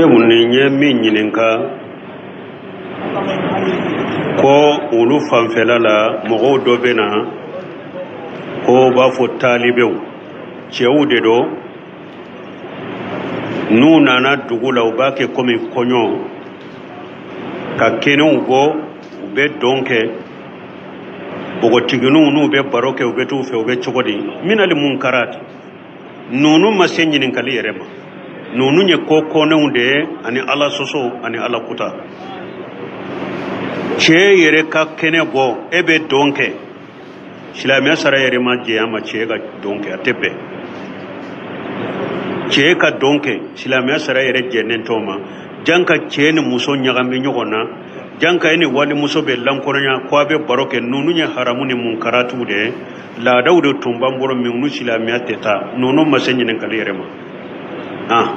Te mun ni ye min ɲininka ko olu fanfɛla la, mɔgɔw dɔ bɛ na ko b'a fɔ taalibew, cɛw de don, n'u nana dugu la, u b'a kɛ komi kɔɲɔ, ka kɛnɛw bɔ, u bɛ dɔn kɛ, npogotigininw n'u bɛ baro kɛ, u bɛ t'u fɛ, u bɛ cogo di? Minali munkarat, ninnu ma se ɲininkali yɛrɛ ma. Ninnu ye ko kɔnɛw de ye, ani Ala sɔsɔ ani Ala kuta. Cɛ yɛrɛ ka kɛnɛ bɔ, e bɛ dɔn kɛ, silamɛya sariya yɛrɛ ma jɛn a ma. Cɛ ka dɔn kɛ, a tɛ bɛn. Cɛ ka dɔn kɛ, silamɛya sariya yɛrɛ jɛnnen t'o ma. Jan ka cɛ ni muso ɲagami ɲɔgɔn na, jan ka e ni walimuso bɛ lankɔrɔnya ko a bɛ baro kɛ, ninnu ye haramu ni munkaratiw de ye. Laadaw de tun b'an bolo minnu silamɛya tɛ taa. Ninnu ma se ɲininkali yɛrɛ ma. Ah,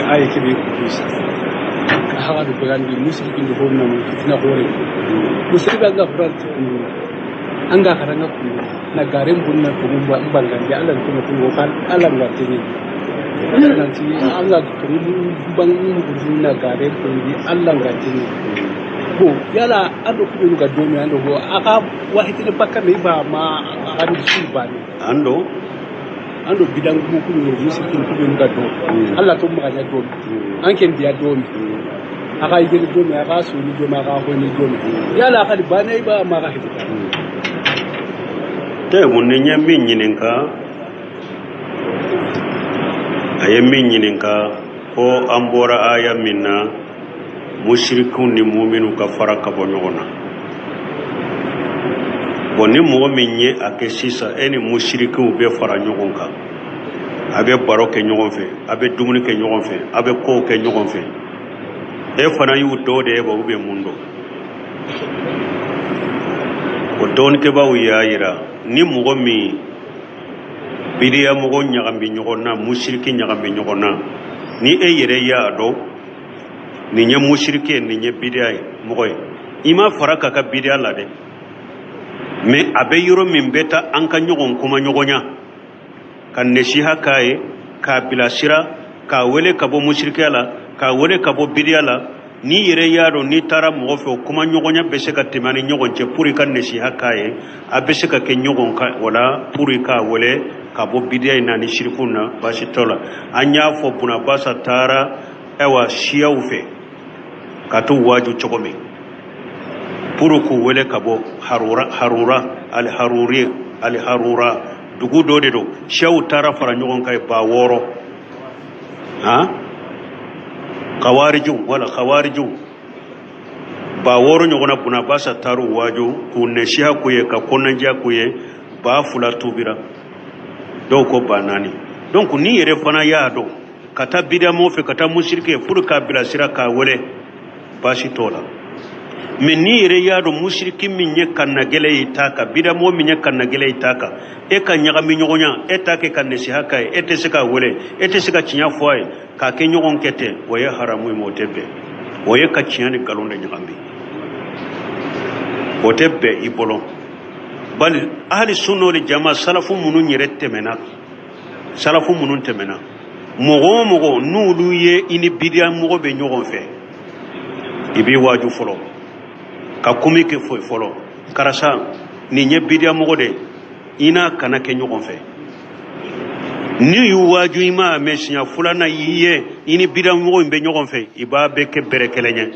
Aye kebe kusa haga bagandi musiriki ndo honna fitina hore musiriki anga furanti anga karanga ku na garen bunna ko mumba mbangandi Allah ko ko ko kan Allah ngati ni nanti Allah ko bang na garen ko ni Allah ngati ni bo yala ando ko ga domi ando go aka wahitine bakka me ba ma aka ni su ba ni ando ando bidan ko ko no musiriki ko ga do Allah to ma ga domi an ken biya domi aka yigeni domi, aka soni domi, aka honi domi, yala aka bane ba ma ka hita. Te mun ni ye min ɲininka, a ye min ɲininka ko an bɔra aya min na, musirikiw ni muminu ka fara ka bɔ ɲɔgɔn na. Bon, ni mɔgɔ min ye a kɛ sisan, e ni musirikiw bɛ fara ɲɔgɔn kan, a bɛ baro kɛ ɲɔgɔn fɛ, a bɛ dumuni kɛ ɲɔgɔn fɛ, a bɛ kow kɛ ɲɔgɔn fɛ, e fana y'u dɔ de ye ba, u bɛ mun dɔn? O dɔnnikɛbaaw y'a yira, ni mɔgɔ min bidiya mɔgɔ ɲagami ɲɔgɔn na, musiriki ɲagami ɲɔgɔn na, ni e yɛrɛ y'a dɔn nin ye musiriki ye, nin ye bidiya ye mɔgɔ ye, i ma fara ka ka bidiya la dɛ, mais a bɛ yɔrɔ min bɛ taa an ka ɲɔgɔn kuma ɲɔgɔnya, ka nesiha k'a ye, k'a bilasira, k'a wele ka bɔ musirikiya la, k'a wele ka bɔ bidiya la, n'i yɛrɛ y'a dɔn n'i taara mɔgɔ fɛ, o kuma ɲɔgɔnya bɛ se ka tɛmɛ ni ɲɔgɔn cɛ pour i ka nesiha k'a ye, a bɛ se ka kɛ ɲɔgɔn kan wala pour i k'a wele ka bɔ bidiya in na ni siriku na, baasi t'o la. An y'a fɔ Bunabasa taara ayiwa siyaw fɛ ka t'u waaju cogo min pour k'u wele ka bɔ harura, harura aliharuri, aliharura dugu dɔ de don. Siyaw taara fara ɲɔgɔn kan 6000, han, kawariju wala kawariju 6000 ɲɔgɔnna. Bunabasa taar'u waaju k'u nesiha k'u ye, ka kɔnɔnajɛya k'u ye, 2000 tubira, dɔw ko 4000. Donc n'i yɛrɛ fana y'a dɔn ka taa bidamɔgɔ fɛ, ka taa musirike ye pour k'a bilasira, k'a wele, baasi t'o la. Mais n'i yɛrɛ y'a dɔn musiriki min ye kannagɛlɛ ye t'a kan, bidamɔgɔ min ye kannagɛlɛ ye t'a kan, e ka ɲagami ɲɔgɔnya, e t'a kɛ ka nesiha k'a ye, e tɛ se k'a wele, e tɛ se ka tiɲɛ fɔ a ye, k'a kɛ ɲɔgɔn kɛ ten, o ye haramu ye, o tɛ bɛn. O ye ka tiɲɛ ni nkalon de ɲagami, o tɛ bɛn i bolo. Bali ahli sunna wal jama, salafu minnu yɛrɛ tɛmɛna, salafu minnu tɛmɛna, mɔgɔ o mɔgɔ n'olu ye i ni bidiya mɔgɔ bɛ ɲɔgɔn fɛ, i b'i waaju fɔlɔ, ka komi kɛ foyi fɔlɔ, karisa nin ye bidiya mɔgɔ de ye, i n'a kana kɛ ɲɔgɔn fɛ. N'i y'u waaju, i m'a mɛn, siɲɛ filanan i ye i ni bidiya mɔgɔ in bɛ ɲɔgɔn fɛ, i b'a bɛɛ kɛ bɛrɛ kelen ye,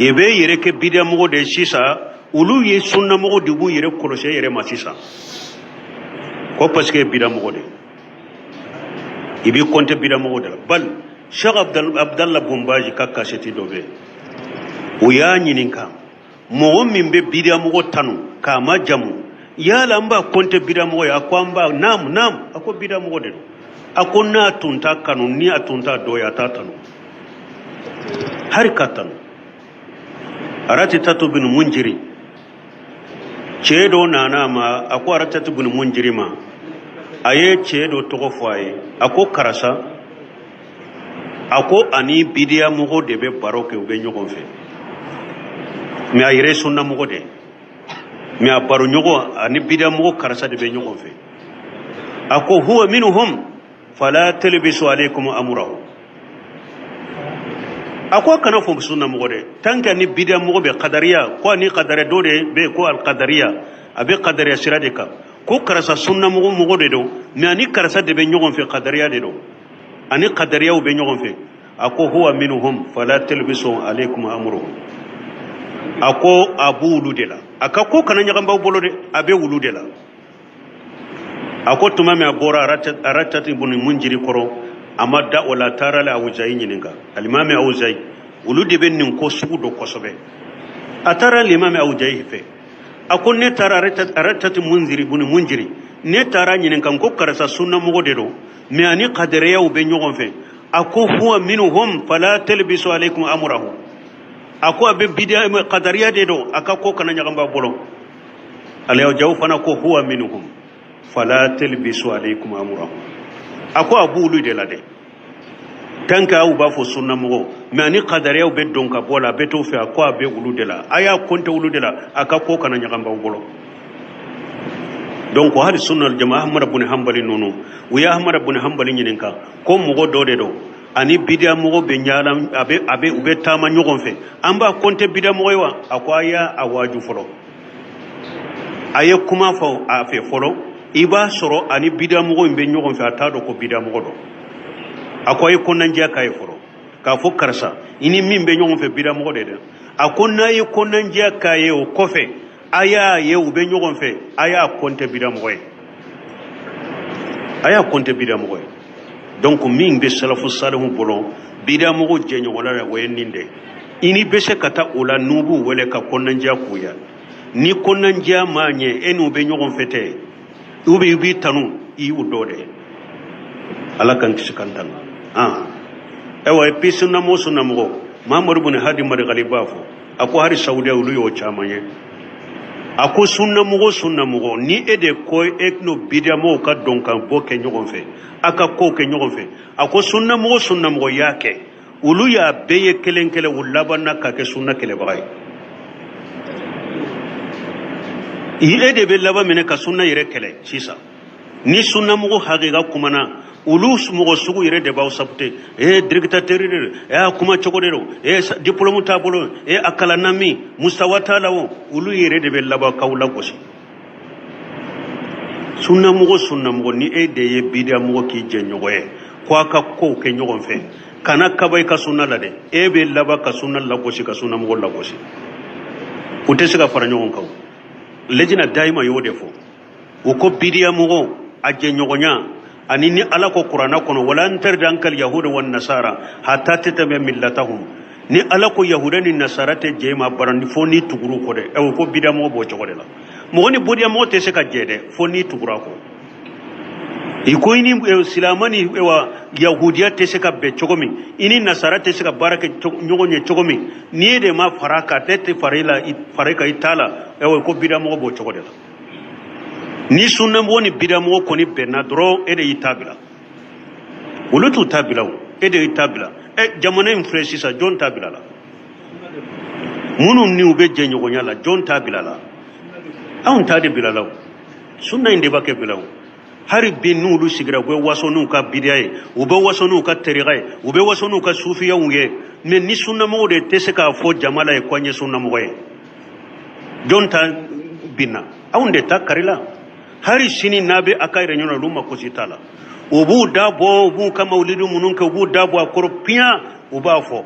i bɛ yɛrɛ kɛ bidiya mɔgɔ de ye sisan. Olu ye sunnamɔgɔ de b'u yɛrɛ kɔlɔsi e yɛrɛ ma sisan ko parce que bidiya mɔgɔ de i b'i kɔnte bidiya mɔgɔ de la. Bali Cheikh Abdallah Bumbaji ka kaseti dɔ bɛ yen, o y'a ɲininka, mɔgɔ min bɛ bidiya mɔgɔ tanu k'a ma jamu, yala an b'a kɔnte bidiya mɔgɔ ye? A ko an b'a naam naam, a ko bidiya mɔgɔ de don. A ko n'a tun t'a kanu, ni a tun t'a dɔ ye, a t'a tanu, hari ka tanu. Aratitatu bin Munjiri, cɛ dɔ nana a ma, a ko Aratitatu bin Munjiri ma A ye cɛ dɔ tɔgɔ fɔ a ye, a ko karisa, a ko ani bidiya mɔgɔ de bɛ baro kɛ, u bɛ ɲɔgɔn fɛ, mais a yɛrɛ ye sunna mɔgɔ de ye, mais a baro ɲɔgɔn ani bidiya mɔgɔ karisa de bɛ ɲɔgɔn fɛ. A ko huwa minhum fala talbisu alaykum amrahu. A ko kana fɔ sunna mɔgɔ dɛ, tant que ni bidiya mɔgɔ bɛ kadariya, ko ani kadariya dɔ de bɛ, ko alkadariya, a bɛ kadariya sira de kan, ko karisa sunna mɔgɔ mɔgɔ de don, mais ani karisa de bɛ ɲɔgɔn fɛ, kadariya de don, ani kadariyaw bɛ ɲɔgɔn fɛ. A ko huwa minhum fala talbisu alaykum amruhum. A ko a b'olu de la, a ka ko kana ɲagami aw bolo dɛ, a bɛ olu de la. A ko tuma min a bɔra Aratati bun Munjiri kɔrɔ, a ma da o la, a taara la Awuzayi ɲininka, alimami Awuzayi. Olu de bɛ nin ko sugu dɔn kosɛbɛ. A taara alimami Awuzayi fɛ, a ko ne taara Aratati Munziri bun Munjiri, ne taara ɲininka ko karisa sunnamɔgɔ de don, mais ani kadariyaw bɛ ɲɔgɔn fɛ. A ko huwa minhum fala talbisu alaykum amrahu. A ko a bɛ bidiya kadariya de don, a ka ko kana ɲagami aw bolo. Alayjaw fana ko huwa minhum fala talbisu alaykum amrahu. A ko a b'olu de la dɛ, tant que aw b'a fɔ sunnamɔgɔ, mais ani kadariyaw bɛ don ka bɔ la, a bɛ t'o fɛ, a ko a bɛ olu de la, a y'a compter olu de la, a ka ko kana ɲagami aw bolo. Donc hali sunna jama Ahmad bun Hanbali ninnu, u ye Ahmad bun Hanbali ɲininka ko mɔgɔ dɔ de don, ani bidiya mɔgɔ bɛ ɲala, a bɛ u bɛ taama ɲɔgɔn fɛ, an b'a compter bidiya mɔgɔ ye wa? A ko a y'a a waaju fɔlɔ, a ye kuma fɔ a fɛ fɔlɔ, i b'a sɔrɔ ani bidiya mɔgɔ in bɛ ɲɔgɔn fɛ, a t'a dɔn ko bidiya mɔgɔ don. A ko a ye kɔnɔnajɛya k'a ye fɔlɔ, k'a fɔ karisa, i ni min bɛ ɲɔgɔn fɛ, bidiya mɔgɔ de dɛ. A ko n'a ye kɔnɔnajɛya k'a ye, o kɔfɛ a y'a ye u bɛ ɲɔgɔn fɛ, a y'a compter bidiya mɔgɔ ye, a y'a compter bidiya mɔgɔ ye. Donc min bɛ salafu salihu bolo bidiya mɔgɔ jɛɲɔgɔnla la, o ye nin de i ni bɛ se ka taa o la, n'u b'u wele ka kɔnɔnajɛya k'u ya. Ni kɔnɔnajɛya ma ɲɛ, e n'u bɛ ɲɔgɔn fɛ tɛ, u bɛ i b'i tanu, i y'u dɔ de. Ala k'an kisi k'an tanga. Ayiwa, et puis sunnamɔgɔ, sunnamɔgɔ Mahamadu bun Hadi Marigali b'a fɔ, a ko hali Saudiya olu y'o caman ye. A ko sunnamɔgɔ, sunnamɔgɔ, ni e de ko e n'o bidiyamɔgɔw ka dɔn ka bɔ kɛ ɲɔgɔn fɛ, a ka kow kɛ ɲɔgɔn fɛ, a ko sunnamɔgɔ, sunnamɔgɔ y'a kɛ, olu y'a bɛɛ ye kelen kelen, u labanna ka kɛ sunna kɛlɛbaga ye. E de bɛ laban minɛ ka sunna yɛrɛ kɛlɛ sisan. Ni sunnamɔgɔ hakika kumana, olu mɔgɔ sugu yɛrɛ de b'aw saboter. E dictateur de don, e a kuma cogo de don, e diplôme t'a bolo, e a kalanna min, mustawa t'a la. O olu yɛrɛ de bɛ laban k'aw lagosi. Sunnamɔgɔ, sunnamɔgɔ, ni e de ye bidiyamɔgɔ k'i jɛɲɔgɔn ye, ko a ka kow kɛ ɲɔgɔn fɛ, kana kaba i ka sunna la dɛ, e bɛ laban ka sunna lagosi, ka sunnamɔgɔ lagosi. U tɛ se ka fara ɲɔgɔn kan. Lejina dayima y'o de fɔ. U ko bidiyamɔgɔ a jɛɲɔgɔnya ani ni Ala ko kuranna kɔnɔ walan tarda ankal yahuda wan nasara hatta tattabi'a millatahum, ni Ala ko yahuda ni nasara tɛ jɛ ma bara fo ni tuguru kɔ dɛ. O ko bidiyamɔgɔ b'o cogo de la. Mɔgɔ ni bidiyamɔgɔ tɛ se ka jɛ dɛ, fo ni tugura kɔ. I ko i ni silama ni wa yahudiya tɛ se ka bɛn cogo min, i ni nasara tɛ se ka baara kɛ ɲɔgɔn ye cogo min, n'i e de ma fara kan, ne tɛ fara i la, fara i kan, i t'a la. O ko bidiyamɔgɔ b'o cogo de la. Ni sunnamɔgɔ ni bidiyamɔgɔ kɔni bɛnna dɔrɔn, e de y'i ta bila, olu t'u ta bila, o e de y'i ta bila. Ɛ, jamana in filɛ sisan, jɔn ta bila la? Minnu ni u bɛ jɛɲɔgɔnya la, jɔn ta bila la? Anw ta de bila la. O sunna in de b'a kɛ bila. O hali bi n'olu sigira, u bɛ waso n'u ka bidiya ye, u bɛ waso n'u ka teriya ye, u bɛ waso n'u ka sufiyaw ye, mais ni sunnamɔgɔw de tɛ se k'a fɔ jama la ye ko an ye sunnamɔgɔ ye. Jɔn ta binna? Anw de ta karila. Hali sini n'a bɛ a ka yɛrɛ ɲɔgɔn na, olu makosi t'a la. U b'u da bɔ, u b'u ka mawulidi minnu kɛ, u b'u da bɔ a kɔrɔ piyan, u b'a fɔ.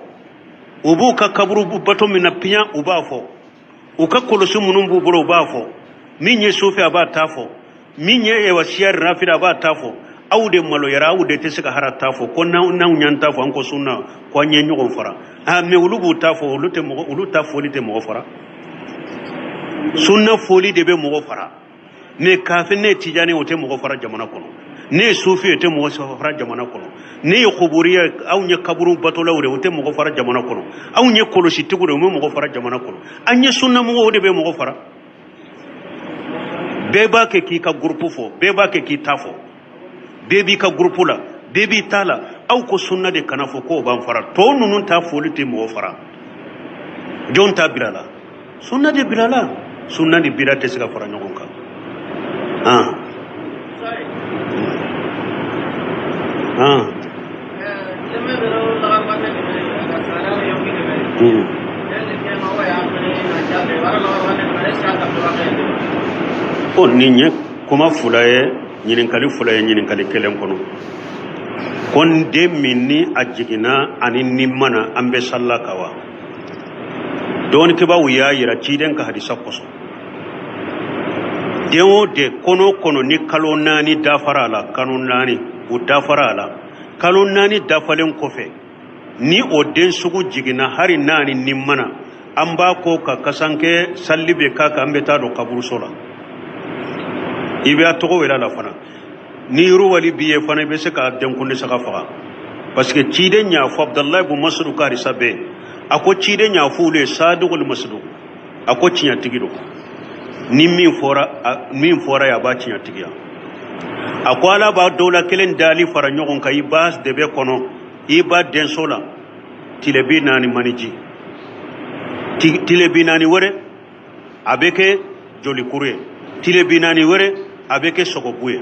U b'u ka kaburu bato min na piyan, u b'a fɔ. U ka kɔlɔsi minnu b'u bolo, u b'a fɔ. Min ye sufi, a b'a ta fɔ. Min ye ewa siya rafida, a b'a ta fɔ. Aw de maloyara, aw de tɛ se ka hara ta fɔ, ko n'anw y'an ta fɔ, an ko sunna, ko an ye ɲɔgɔn fara. Ah, mais olu b'u ta fɔ, olu tɛ mɔgɔ, olu ta fɔli tɛ mɔgɔ fara. Sunna fɔli de bɛ mɔgɔ fara. Mais k'a fɔ ne ye tijani, o tɛ mɔgɔ fara jamana kɔnɔ. Ne ye sufi, o tɛ mɔgɔ fara jamana kɔnɔ. Ne ye kuburiya, anw ye kaburu batolaw de, o tɛ mɔgɔ fara jamana kɔnɔ. Anw ye kɔlɔsitigiw de, o bɛ mɔgɔ fara jamana kɔnɔ. An ye sunnamɔgɔw, o de bɛ mɔgɔ fara. Bɛɛ b'a kɛ k'i ka groupe fɔ, bɛɛ b'a kɛ k'i ta fɔ. Bɛɛ b'i ka groupe la, bɛɛ b'i ta la. Aw ko sunna de kana fɔ k'o b'an fara. Tɔw ninnu ta foli tɛ mɔgɔ fara. Jɔn ta bila la? Sunna de bila la. Sunna ni bida tɛ se ka fara ɲɔgɔn kan. O nin ye kuma fila ye, ɲininkali fila ye ɲininkali kelen kɔnɔ. Ko den min ni a jiginna ani ni mana, an bɛ salla ka wa? Dɔnnikɛbaaw y'a yira ciden ka hadisa kosɔn, den o den kɔnɔ kɔnɔ ni kalo 4 dafara a la, kalo 4 o dafara a la, kalo 4 dafalen kɔfɛ ni o den sugu jiginna hari naani ni mana, an b'a ko ka kasanke salli bɛ k'a kan, an bɛ taa don kaburuso la. I bɛ a tɔgɔ wele a la fana. Ni yiriwali b'i ye fana, i bɛ se ka denkundi saga faga, parce que ciden y'a fɔ Abudalayi bun Masudu ka hadisa bɛ yen, a ko ciden y'a fɔ olu ye sadugul masudu, a ko tiɲɛtigi don, ni min fɔra ye a b'a tiɲɛtigiya. A ko Ala b'a dɔw la kelen dali fara ɲɔgɔn kan, i b'a dɛbɛ kɔnɔ, i b'a denso la tile 40 maniji, tile 40 wɛrɛ a bɛ kɛ jolikuru ye, tile 40 wɛrɛ a bɛ kɛ sogobu ye,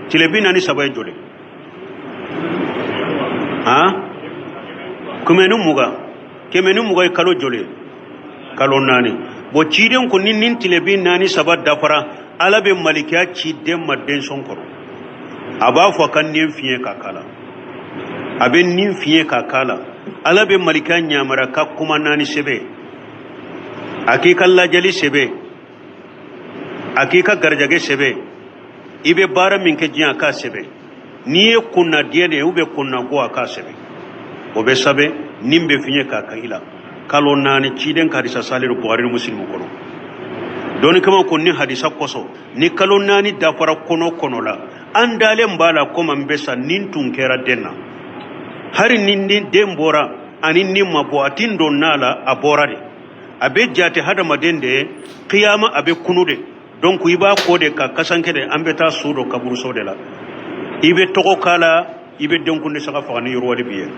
tile 43 ye joli? 120. 120 ye kalo joli ye? Kalo 4. Bon, ciden ko ni nin tile 43 dafara, Ala bɛ malikiya ci den ma denson kɔrɔ, a b'a fɔ a ka nin fiɲɛ ka k'a la, a bɛ nin fiɲɛ ka k'a la. Ala bɛ malikiya ɲamara ka kuma 4 sɛbɛn, a k'i ka lajɛli sɛbɛn, a k'i ka garijɛgɛ sɛbɛn, i bɛ baara min kɛ diɲɛ a k'a sɛbɛn, n'i ye kunnadiya de ye ou bien kunnago a k'a sɛbɛn, o bɛ sɛbɛn, nin bɛ fiɲɛ k'a kan i la kalo 4. Ciden ka hadisa salen don Buhari ni Musilimu kɔnɔ. Dɔnnikɛlaw ko ni hadisa kosɔn, ni kalo 4 dafara kɔnɔ kɔnɔ la, an dalen b'a la komi an bɛ sa, nin tun kɛra den na, hari ni den bɔra ani ni ma bɔ, a ti don n'a la, a bɔra de, a bɛ jate hadamaden de ye, kiyama a bɛ kunu de. Donc i b'a ko de ka kasanke de, an bɛ taa su dɔ kaburuso de la, i bɛ tɔgɔ k'a la, i bɛ denkundi saga faga ni yɔrɔwali b'i ye.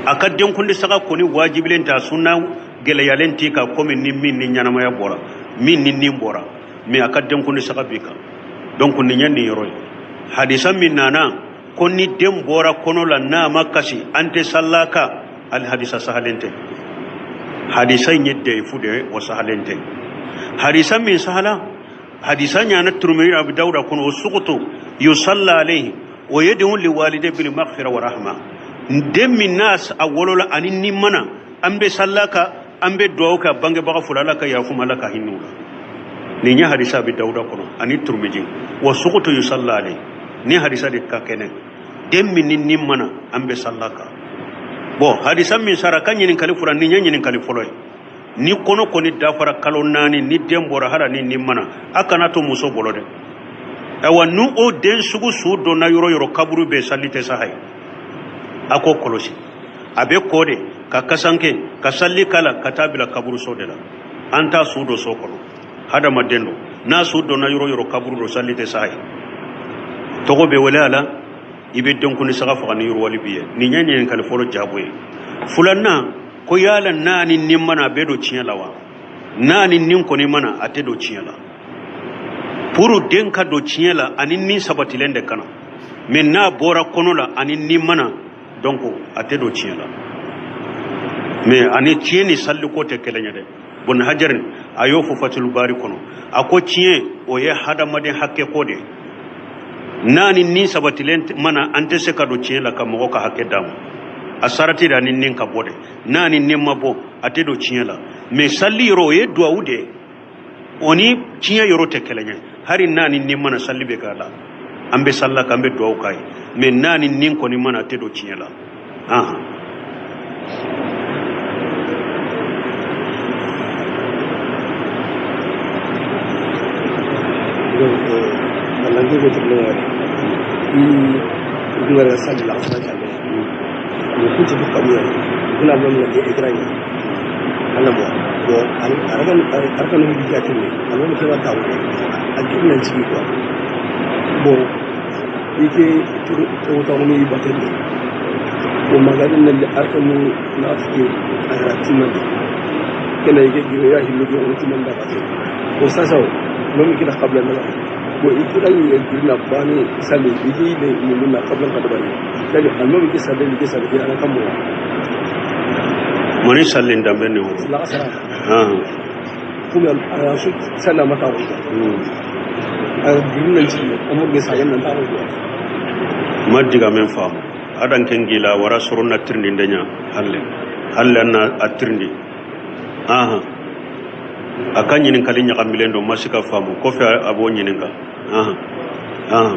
A ka denkundi saga kɔni wajibilen tɛ, a sunna gɛlɛyalen t'i kan komi ni min ni ɲɛnamaya bɔra, min ni nin bɔra, mais a ka denkundi saga b'i kan. Donc nin ye nin yɔrɔ ye. Hadisa min nana ko ni den bɔra kɔnɔ la n'a ma kasi an tɛ salla kan, al hadisa sahalen tɛ. Hadisa in ye dɛyifu de ye, o sahalen tɛ. Hadisa min sahala, hadisa ɲana Turumiri Abu Dawuda kɔnɔ, o sugutu yusalla alayhi o yad'u li walide bil maghfira wa rahma. Den min n'a a wolola ani ni mana, an bɛ salla kan, an bɛ duwawu kɛ bangebaga fila, Ala ka yafa ma, Ala ka hinɛ u la. Nin ye hadisa Abi Dawuda kɔnɔ ani Turumiji, wa sugutu yusalla alayhi, ni hadisa de ka kɛnɛ, den min ni ni mana an bɛ salla kan. Bon, hadisa min sara ka ɲininkali fɔlɔ, nin ye ɲininkali fɔlɔ ye. Ni kɔnɔ kɔni dafara kalo 4, ni den bɔra hala ni ni mana, a kana to muso bolo dɛ. Ayiwa, n'u o den sugu su donna yɔrɔ yɔrɔ, kaburu bɛ sali tɛ saha ye, a k'o kɔlɔsi. A bɛ kɔ de ka kasanke ka sali k'a la ka taa bila kaburuso de la. An t'a su don so kɔnɔ, hadamaden don, n'a su donna yɔrɔ yɔrɔ, kaburu don, sali tɛ saha ye. Tɔgɔ bɛ wele a la, i bɛ denkundi saga faga ni yɔrɔwali b'i ye. Nin ye ɲininkali fɔlɔ jaabo ye. Filanan ko yala n'a ni nin mana a bɛ don tiɲɛ la wa? N'a ni nin kɔni mana a tɛ don tiɲɛ la. Pour den ka don tiɲɛ la ani nin sabatilen de kana, mais n'a bɔra kɔnɔ la ani nin mana, donc a tɛ don tiɲɛ la. Mais ani tiɲɛ ni saliko tɛ kelen ye dɛ. Bun Hajarin a y'o fɔ Fatul Bari kɔnɔ, a ko tiɲɛ o ye hadamaden hakɛ ko de ye. N'a ni nin sabatilen mana, an tɛ se ka don tiɲɛ la ka mɔgɔ ka hakɛ d'a ma. A sarati de ani nin ka bɔ dɛ. N'a ni nin ma bɔ, a tɛ don tiɲɛ la. Mais sali yɔrɔ o ye duwawu de ye, o ni tiɲɛ yɔrɔ tɛ kelen ye. Hari n'a ni nin mana, sali bɛ k'a la, an bɛ sali la k'an bɛ duwawu k'a ye, mais n'a ni nin kɔni mana, a tɛ don tiɲɛ la. Ike tawtawni batende o magani na le arkanu na fike aratimande kena ike giro ya hillu ge otimanda bate o sasa no mi kila qabla na bo ikira yi girna bani sali ike le muluna qabla kadabani dali almami ke sali ke sali ke ala kamo Mani sallin dambe ne wo. La asara. Ah. Kuma su sana mata wo a girna ci amur ge sayan nan ta wo. Ma diga men faamu adan ken gila wara soronna tirndi ndenya halle halle na a tirndi aha a ka ɲininkali ɲagamilen don ma se ka faamu kɔfɛ a b'o ɲininka aha aha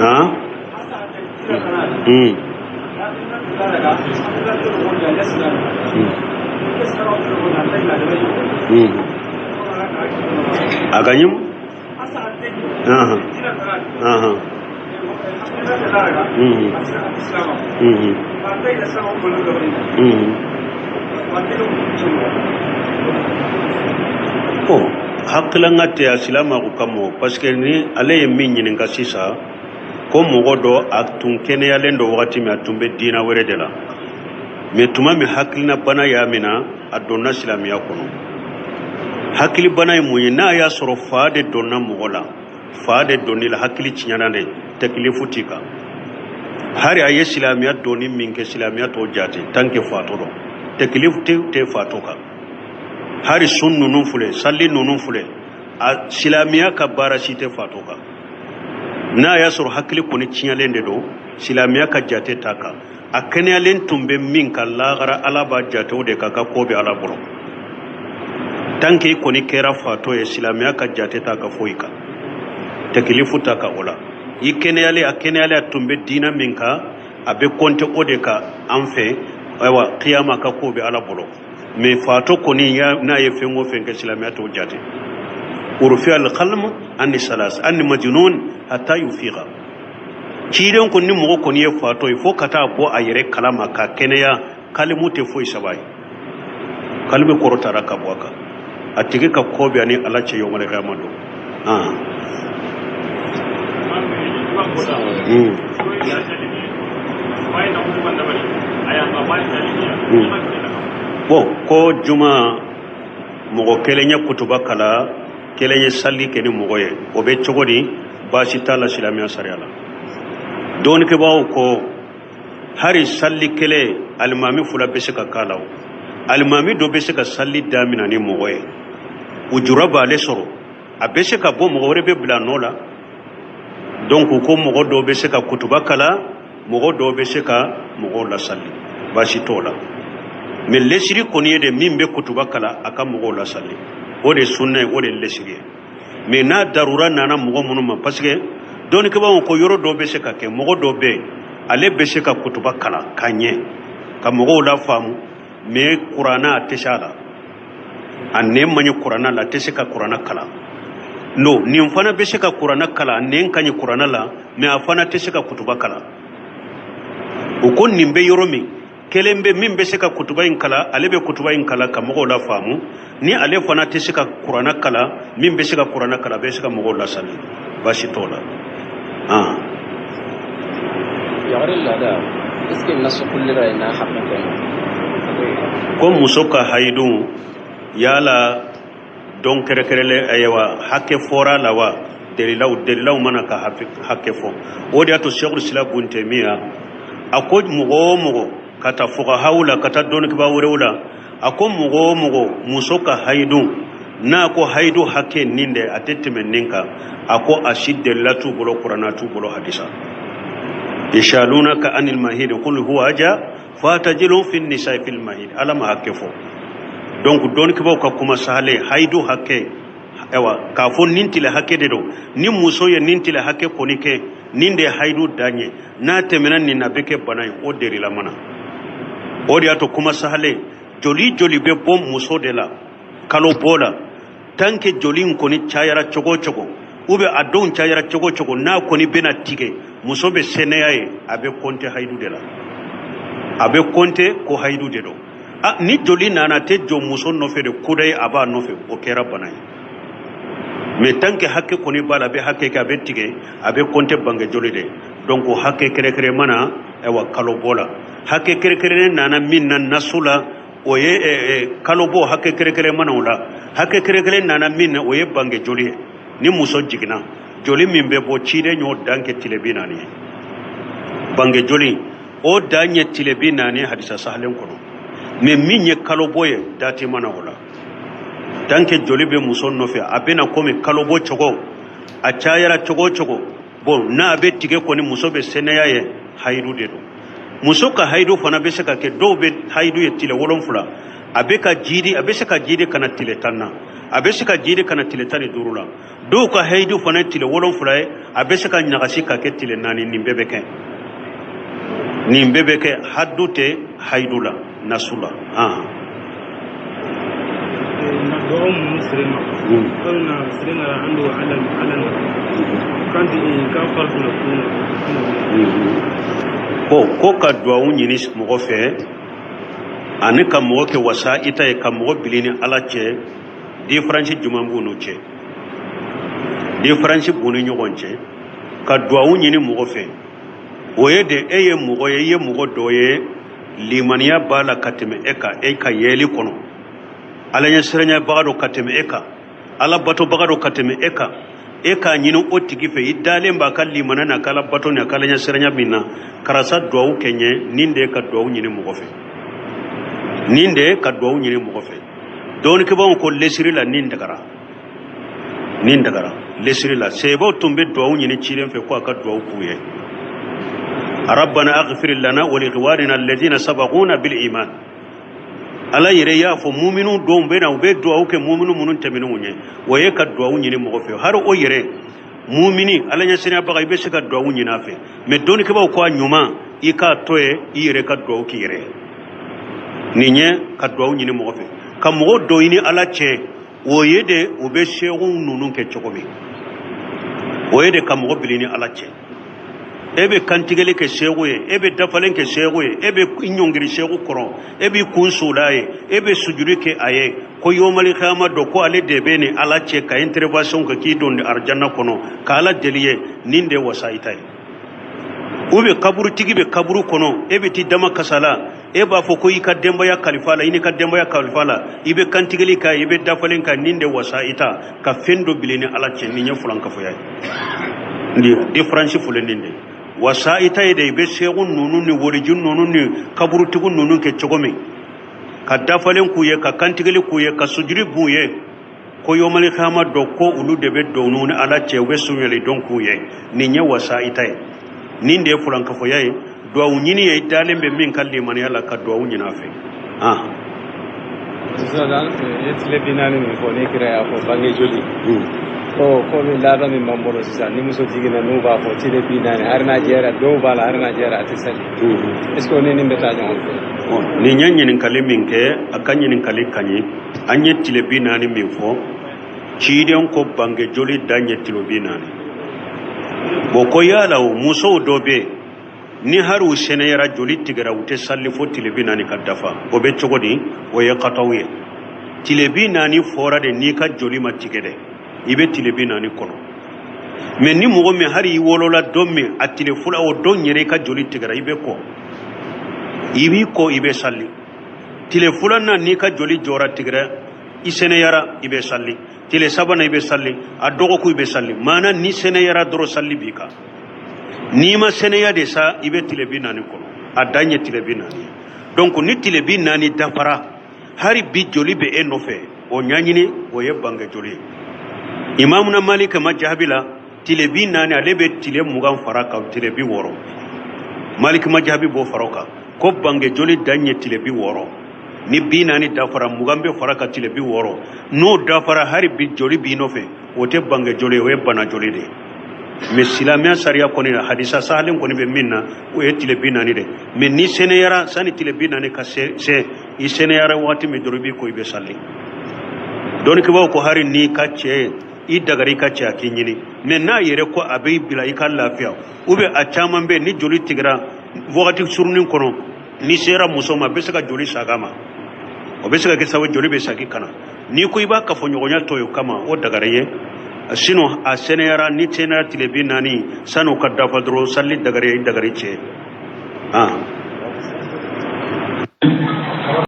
ah mm mm a ka ɲim aha aha mm mm mm oh hakilanga tɛ a silamaku kama parce que ni ale ye min ɲininka sisan ko mɔgɔ dɔ a tun kɛnɛyalen don wagati min a tun bɛ diina wɛrɛ de la mais tuma min hakilina bana y'a minɛ a donna silamɛya kɔnɔ. Hakili bana ye mun ye? N'a y'a sɔrɔ fa de donna mɔgɔ la, fa de donni la, hakili tiɲɛna de, tɛkilifu t'i kan. Hari a ye silamɛya donni min kɛ, silamɛya t'o jate tant que fatɔ dɔn tɛkilifu tɛ fatɔ kan. Hari sun ninnu filɛ, sali ninnu filɛ, a silamɛya ka baara si tɛ fatɔ kan. N'a y'a sɔrɔ hakili kɔni tiɲɛlen de don, silamɛya ka jate t'a kan. A kɛnɛyalen tun bɛ min kan lahara, ala b'a jate o de kan, ka ko bɛ ala bolo. Tant que i kɔni kɛra fatɔ ye, silamɛya ka jate t'a ka foyi kan, tɛkilifu t'a kan o la. I kɛnɛyalen, a kɛnɛyalen, a tun bɛ diina min kan, a bɛ kɔnte o de kan an fɛ. Ayiwa, kiyama ka ko bɛ ala bolo. Mais fatɔ kɔni n'a ye fɛn o fɛn kɛ, silamɛya t'o jate. Urufi alqalm anni salas anni majnun hatta yufiqa. Ciden ko ni mɔgɔ kɔni ye fatɔ ye fo ka taa bɔ a yɛrɛ kalama ka kɛnɛya, kalimu tɛ foyi saba ye, kalimu kɔrɔ taara ka bɔ a kan, a tigi ka ko bɛ ani ala cɛ yɔmale kiyama don. Ah. Mm. Mm. Bon, ko juma mɔgɔ kelen ye kutuba kala, kelen ye sali kɛ ni mɔgɔ ye, o bɛ cogo di? Baasi t'a la silamɛya sariya la. Dɔnnikɛbaaw ko hari sali kelen alimami fila bɛ se ka k'a la, o alimami dɔ bɛ se ka sali damina ni mɔgɔ ye, ujura b'ale sɔrɔ, a bɛ se ka bɔ, mɔgɔ wɛrɛ bɛ bila a nɔ la. Donc ko mɔgɔ dɔw bɛ se ka kutuba kala, mɔgɔ dɔw bɛ se ka mɔgɔw lasali, baasi t'o la. Mais lesiri kɔni ye de min bɛ kutuba kala a ka mɔgɔw lasali, o de ye sunna ye, o de ye lesiri ye. Mais n'a darura nana mɔgɔ minnu ma, parce que dɔnnikɛbaaw ko yɔrɔ dɔw bɛ se ka kɛ, mɔgɔ dɔw bɛ yen ale bɛ se ka kutuba kala ka ɲɛ ka mɔgɔw la faamu, mais kuranna a tɛ se a la, a nɛn man ɲi kuranna la, a tɛ se ka kuranna kalan. No nin fana bɛ se ka kuranna kalan, a nɛn ka ɲi kuranna la, mais a fana tɛ se ka kutuba kalan. O ko nin bɛ yɔrɔ min, kelen bɛ min bɛ se ka kutuba in kalan, ale bɛ kutuba in kalan ka mɔgɔw la faamu. Ni ale fana tɛ se ka kuranna kalan, min bɛ se ka kuranna kalan, a bɛ se ka mɔgɔw lasali, baasi t'o la. Ah. Yagare laada, est ce que nasu kullira ina hakken kɛ? Ko muso ka hayidun yala don kɛrɛkɛrɛlen, ayiwa, hakɛ fɔra la wa? Delilaw mana ka hakɛ fɔ. O de y'a to Sɛkul Islam Bun Taymiya a ko mɔgɔ o mɔgɔ ka taa fuqahaw la, ka taa dɔnnikɛbaa wɛrɛw la, a ko mɔgɔ o mɔgɔ muso ka hayidun n'a ko hayidu hakɛ nin de, a tɛ tɛmɛ nin kan, a ko a si delila t'u bolo kuranna t'u bolo hadisa. Yas'alunaka anil mahid qul huwa aja fatajilu fi nisa'i fil mahid. Ala ma hakɛ fɔ. Donc dɔnnikɛbaaw ka kuma sahale hayidu hakɛ, ayiwa, k'a fɔ nin tile hakɛ de don, ni muso ye nin tile hakɛ kɔni kɛ, nin de ye hayidu dan ye, n'a tɛmɛna nin na, bɛ kɛ bana ye, o derila mana. O de y'a to kuma sahale joli joli bɛ bɔ muso de la kalo bɔ la, tant que joli in kɔni cayara cogo o cogo, ou bien a denw cayara cogo o cogo, n'a kɔni bɛna tigɛ, muso bɛ sɛnɛya ye, a bɛ kɔnte hayidu de la, a bɛ kɔnte ko hayidu de don. A ni joli nana tɛ jɔ muso nɔfɛ de, kudayi a b'a nɔfɛ, o kɛra bana ye. Mais tant que hakɛ kɔni b'a la, a bɛ hakɛ kɛ, a bɛ tigɛ, a bɛ compter bange joli de. Donc o hakɛ kɛrɛkɛrɛ mana, ayiwa, kalo bɔ la, hakɛ kɛrɛkɛrɛnnen nana min na nasu la, o ye kalo bɔ. Hakɛ kɛrɛkɛrɛ mana o la, hakɛ kɛrɛkɛrɛ nana min na, o ye bange joli ye. Ni muso jiginna, joli min bɛ bɔ, ciden y'o dan kɛ tile 40 ye. Bange joli, o dan ye tile 40, hadisa sahalen kɔnɔ. Mais min ye kalo bɔ ye, date mana o la. Tant que joli bɛ muso nɔfɛ, a bɛna komi kalo bɔ cogo, a cayara cogo o cogo, bon, n'a bɛ tigɛ kɔni, muso bɛ sɛnɛya ye, hayidu de don. Muso ka hayidu fana bɛ se ka kɛ, dɔw bɛ hayidu ye tile 7, a bɛ ka jidi, a bɛ se ka jidi ka na tile 10 na, a bɛ se ka jidi ka na tile 15 la. Dɔw ka hayidu fana ye tile 7 ye, a bɛ se ka ɲagasi ka kɛ tile 4. Nin bɛɛ bɛ kɛ, nin bɛɛ bɛ kɛ. Haddu tɛ hayidu la nasu la. Dɔgɔ minnu siri ma na siri na an don ala ala na kan ti ka farikolo kun. Ko ka duwawu ɲini mɔgɔ fɛ ani ka mɔgɔ kɛ wasa ita ye, ka mɔgɔ bili ni Ala cɛ, différence jumɛn b'u n'u cɛ? Différence b'u ni ɲɔgɔn cɛ. Ka duwawu ɲini mɔgɔ fɛ, o ye de e ye mɔgɔ ye, i ye mɔgɔ dɔ ye, limaniya b'a la ka tɛmɛ e kan, e ka yeli kɔnɔ, Ala ɲɛsiranɲɛbaga don ka tɛmɛ e kan, Ala batobaga don ka tɛmɛ e kan, e k'a ɲini o tigi fɛ, i dalen b'a ka limaniya n'a ka Ala bato n'a ka Ala ɲɛsiranya min na, karisa, duwawu kɛ n ye. Nin de ye ka duwawu ɲini mɔgɔ fɛ, nin de ye ka duwawu ɲini mɔgɔ fɛ. Dɔɔnikɛbaaw ko lesiri la, nin dagara, nin dagara lesiri la. Sebaw tun bɛ duwawu ɲini ciden fɛ ko a ka duwawu k'u ye: rabbana aghfir lana wa li ikhwanina alladhina sabaquna bil iman. Ala yɛrɛ y'a fɔ muminu dɔw bɛ na, u bɛ duwawu kɛ muminu minnu tɛmɛnenw ye. O ye ka duwawu ɲini mɔgɔ fɛ. Hari o yɛrɛ mumini Ala ɲɛsiranyabaga, i bɛ se ka duwawu ɲini a fɛ. Mais dɔnnikɛbaaw ko a ɲuman, i k'a to yen, i yɛrɛ ka duwawu k'i yɛrɛ ye. Nin ye ka duwawu ɲini mɔgɔ fɛ. Ka mɔgɔ dɔ ɲini Ala cɛ, o ye de u bɛ seerew ninnu kɛ cogo min, o ye de ka mɔgɔ bili ni Ala cɛ. E bɛ kantigɛli kɛ seegu ye, e bɛ dafalen kɛ seegu ye, e bɛ i ɲɔngiri seegu kɔrɔ, e b'i kun sola ye, e bɛ sujudi kɛ a ye, ko yomali kiyama dɔ, ko ale de bɛ ni Ala cɛ ka intervention kɛ k'i don arijanna kɔnɔ, ka Ala deli ye. Nin de ye wasa ita ye. U bɛ kaburutigi bɛ kaburu kɔnɔ, e bɛ t'i dama kasa la, e b'a fɔ ko i ka denbaya kalifa la, i n'i ka denbaya kalifa la, i bɛ kantigɛli kɛ, i bɛ dafalen kɛ. Nin de wasa ita, ka fɛn dɔ bili ni Ala cɛ. Nin ye fulankafoya ye. Nin différence filɛ nin de wasa ita ye de, i bɛ segu ninnu ni woliju ninnu ni kaburutigiw ninnu kɛ cogo min, ka dafalen k'u ye, ka kantigɛli k'u ye, ka sujudi b'u ye, ko yomali kiyama dɔ, ko olu de bɛ don ni Ala cɛ, u bɛ sunyali dɔn k'u ye. Nin ye wasa ita ye, nin de ye fulankafoya ye. Duwawu ɲini ye, i dalen bɛ min ka limaniya la, ka duwawu ɲini a fɛ. Sisan ye tile 40 min fɔ, ne kira y'a fɔ bange joli ko komi laada min b'an bolo sisan, ni muso jiginna, n'u b'a fɔ tile 40, hali n'a jɛra, dɔw b'a la, hali n'a jɛra, a tɛ sali. Est ce que o ni nin bɛ taa ɲɔgɔn fɛ? Nin ye ɲininkali min kɛ, a ka ɲininkali ka ɲi. An ye tile 40 min fɔ, ciden ko bange joli dan ye tile 40. Bon, ko yala o musow dɔ bɛ yen, ni hari u sɛnɛyara, joli tigɛra, u tɛ sali fo tile 40 ka dafa, o bɛ cogo di? O ye kataw ye. Tile 40 fɔra de, n'i ka joli ma tigɛ dɛ, i bɛ tile 40 kɔnɔ. Mais ni mɔgɔ min, hari i wolola don min, a tile fɔlɔ, o don yɛrɛ i ka joli tigɛra, i bɛ kɔ, i b'i kɔ, i bɛ sali. Tile filanan, n'i ka joli jɔra, tigɛra, i sɛnɛyara, i bɛ sali. Tile sabanan, i bɛ sali. A dɔgɔkun, i bɛ sali. Maana ni sɛnɛyara dɔrɔn, sali b'i kan. N'i ma sɛnɛya de sa, i bɛ tile 40 kɔnɔ. A dan ye tile 40 ye. Donc ni tile 40 dafara, hari bi joli bɛ e nɔfɛ, o ɲɛɲini, o ye bange joli ye. Imamuna Malik ma jaabi la, tile 40, ale bɛ tile 20 fara kan, tile 60. Malik ma jaabi b'o fara o kan, ko bange joli dan ye tile 60. Ni 40 dafara, 20 bɛ fara ka tile 60. N'o dafara, hari bi joli b'i nɔfɛ, o tɛ bange joli ye, o ye bana joli de ye. Mais silamɛya sariya kɔni na, hadisa sahalen kɔni bɛ min na, o ye tile 40 de. Mais ni sɛnɛyara sani tile 40 ka se, i sɛnɛyara waati min dɔrɔn, i b'i ko, i bɛ sali. Dɔnnikɛbaaw ko hari n'i ka cɛ ye i dagara, i ka cɛ a k'i ɲini, mais n'a yɛrɛ ko a b'i bila i ka lafiya, ou bien a caman bɛ ni joli tigɛra wagati surunin kɔnɔ, n'i sera muso ma, a bɛ se ka joli saga ma, o bɛ se ka kɛ sababu joli bɛ sagi ka na. N'i ko i b'a kafoɲɔgɔnya to yen o kama, o dagara ye. Sinon a sɛnɛyara, ni sɛnɛyara tile 40, san'o ka dafa dɔrɔn, sali dagari i dagari cɛ. Ah.